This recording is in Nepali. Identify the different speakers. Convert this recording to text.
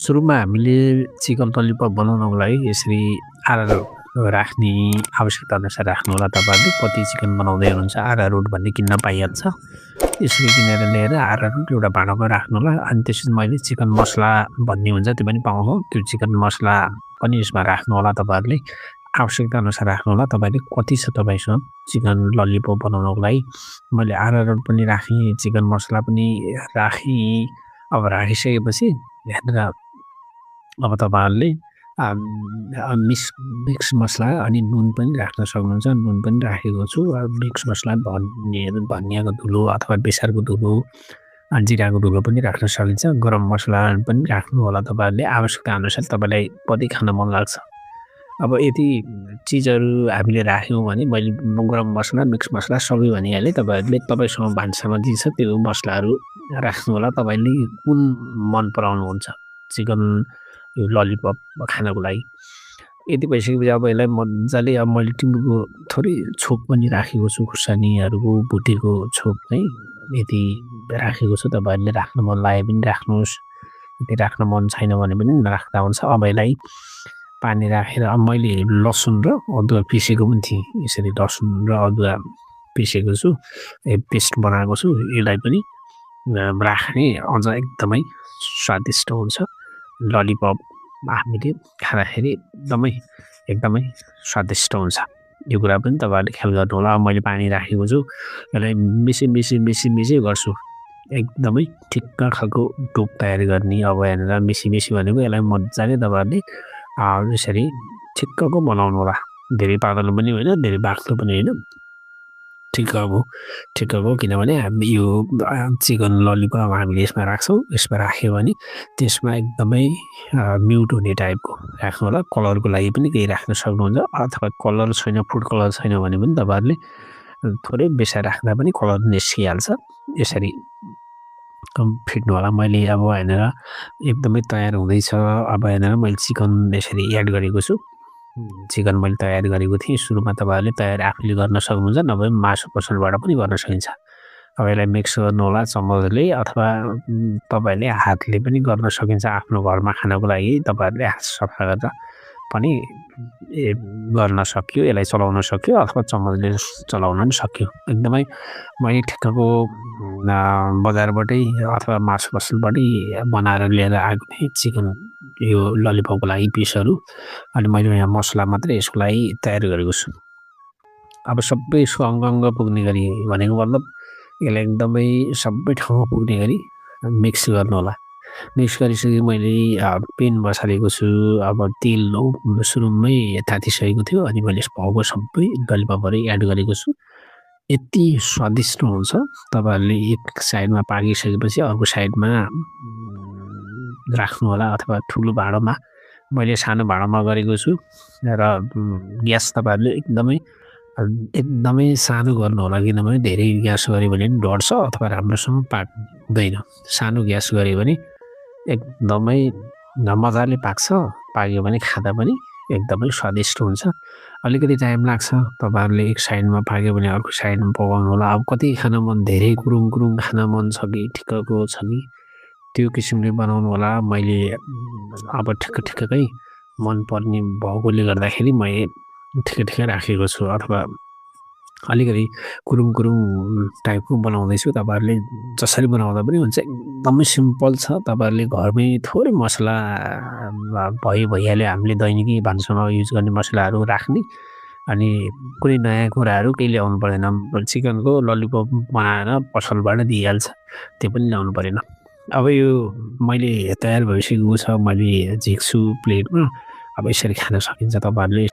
Speaker 1: सुरुमा हामीले चिकन ललिपप बनाउनको लागि यसरी आरारोट राख्ने आवश्यकता अनुसार राख्नु होला तपाईँहरूले। कति चिकन बनाउँदै हुनुहुन्छ आरारोट भन्ने किन्न पाइहाल्छ। यसरी किनेर ल्याएर आरारोट एउटा भाँडामा राख्नु होला। अनि त्यसपछि मैले चिकन मसला भन्ने हुन्छ त्यो पनि पाउनु, त्यो चिकन मसला पनि यसमा राख्नु होला तपाईँहरूले। आवश्यकता अनुसार राख्नु होला तपाईँले कति छ तपाईँसँग चिकन ललिपप बनाउनको लागि। मैले आरारोट पनि राखेँ, चिकन मसला पनि राखेँ। अब राखिसकेपछि यहाँनिर अब तपाईँहरूले मिक्स मसला अनि नुन पनि राख्न सक्नुहुन्छ। नुन पनि राखेको छु। मिक्स मसला धनियाँको धुलो अथवा बेसारको धुलो, जिराको धुलो पनि राख्न सकिन्छ। गरम मसला पनि राख्नु होला तपाईँहरूले आवश्यकता अनुसार तपाईँलाई कति खान मन लाग्छ। अब यति चिजहरू हामीले राख्यौँ भने मैले गरम मसला मिक्स मसला सबै भनिहालेँ। तपाईँसँग भान्सामा जे छ त्यो मसलाहरू राख्नु होला। तपाईँले कुन मन पराउनुहुन्छ चिकन यो ललिपप खानको लागि। यति भइसकेपछि अब यसलाई मजाले अब मैले टिमुरको थोरै छोप पनि राखेको छु, खुर्सानीहरूको भुटेको छोप चाहिँ यति राखेको छु। तपाईँहरूले राख्न मन लागे पनि राख्नुहोस्, यदि राख्न मन छैन भने पनि नराख्दा हुन्छ। अब यसलाई पानी राखेर अब मैले लसुन र अदुवा पिसेको पनि थिएँ। यसरी लसुन र अदुवा पिसेको छु, पेस्ट बनाएको छु। यसलाई पनि राख्ने अझ एकदमै स्वादिष्ट हुन्छ। ललिपप हामीले खाँदाखेरि एकदमै स्वादिष्ट हुन्छ। यो कुरा पनि तपाईँहरूले ख्याल गर्नु होला। अब मैले पानी राखेको छु, यसलाई मिसी गर्छु। एकदमै ठिक्क खालको टोप तयार गर्ने। अब यहाँनिर मिसी भनेको यसलाई मजाले तपाईँहरूले यसरी ठिक्कको बनाउनु होला। धेरै पातलो पनि होइन, धेरै बाक्लो पनि होइन, ठिक्कको। किनभने हामी यो चिकन ललिपप हामीले यसमा राख्छौँ। यसमा राख्यो भने त्यसमा एकदमै म्युट हुने टाइपको राख्नु होला। कलरको लागि पनि केही राख्न सक्नुहुन्छ, अथवा कलर छैन, फुड कलर छैन भने पनि तपाईँहरूले थोरै बेसार राख्दा पनि कलर निस्किहाल्छ। यसरी फिट्नु होला। मैले अब यहाँनिर एकदमै तयार हुँदैछ। अब यहाँनिर मैले चिकन यसरी एड गरेको छु। चिकन मैले तयार गरेको थिएँ। सुरुमा तपाईँहरूले तयार आफूले गर्न सक्नुहुन्छ, नभए मासु पसलबाट पनि गर्न सकिन्छ। अब यसलाई मिक्स गर्नु होला चम्मचले, अथवा तपाईँहरूले हातले पनि गर्न सकिन्छ। आफ्नो घरमा खानको लागि तपाईँहरूले हात सफा गरेर पनि गर्न सकियो, यसलाई चलाउन सक्यो, अथवा चम्मचले चलाउन पनि सक्यो। एकदमै मैले ठिक्कको बजारबाटै अथवा मासु पसलबाटै बनाएर लिएर आएको थिएँ चिकन यो ललिपपको लागि पिसहरू। अनि मैले यहाँ मसला मात्रै यसको लागि तयार गरेको छु। अब सबै यसको अङ्ग पुग्ने गरी भनेको मतलब यसलाई एकदमै सबै ठाउँमा पुग्ने गरी मिक्स गर्नु होला। मिक्स गरिसकेपछि मैले पेन बसालेको छु। अब तेल सुरुमै तातिसकेको थियो, अनि मैले भाउको सबै ललिपपहरू एड गरेको छु। यति स्वादिष्ट हुन्छ। तपाईँहरूले एक साइडमा पाकिसकेपछि अर्को साइडमा राख्नु होला, अथवा ठुलो भाँडोमा। मैले सानो भाँडोमा गरेको छु र ग्यास तपाईँहरूले एकदमै सानो गर्नु होला। किनभने धेरै ग्यास गऱ्यो भने पनि डढ्छ, अथवा राम्रोसँग पाक्दैन। सानो ग्यास गऱ्यो भने एकदमै मजाले पाक्छ। पाक्यो भने खाँदा पनि एकदमै स्वादिष्ट हुन्छ। अलिकति टाइम लाग्छ। तपाईँहरूले एक साइडमा पाक्यो भने अर्को साइडमा पकाउनु होला। अब कति खान मन, धेरै कुरुङ खान मन छ कि ठिक्कको छ कि त्यो किसिमले बनाउनु होला। मैले अब ठिक्कै मनपर्ने भएकोले गर्दाखेरि मैले ठिक्कै राखेको छु, अथवा अलिकति कुरुङ टाइपको बनाउँदैछु। तपाईँहरूले जसरी बनाउँदा पनि हुन्छ। एकदमै सिम्पल छ। तपाईँहरूले घरमै थोरै मसला भइहाल्यो। हामीले दैनिकी भान्सामा युज गर्ने मसलाहरू राख्ने, अनि कुनै नयाँ कुराहरू केही ल्याउनु पर्दैन। चिकनको ललिपप बनाएर पसलबाट दिइहाल्छ, त्यो पनि ल्याउनु परेन। अब यो मैले तयार भइसकेको छ, मैले झिक्छु प्लेटमा। अब यसरी खान सकिन्छ। तपाईँहरूले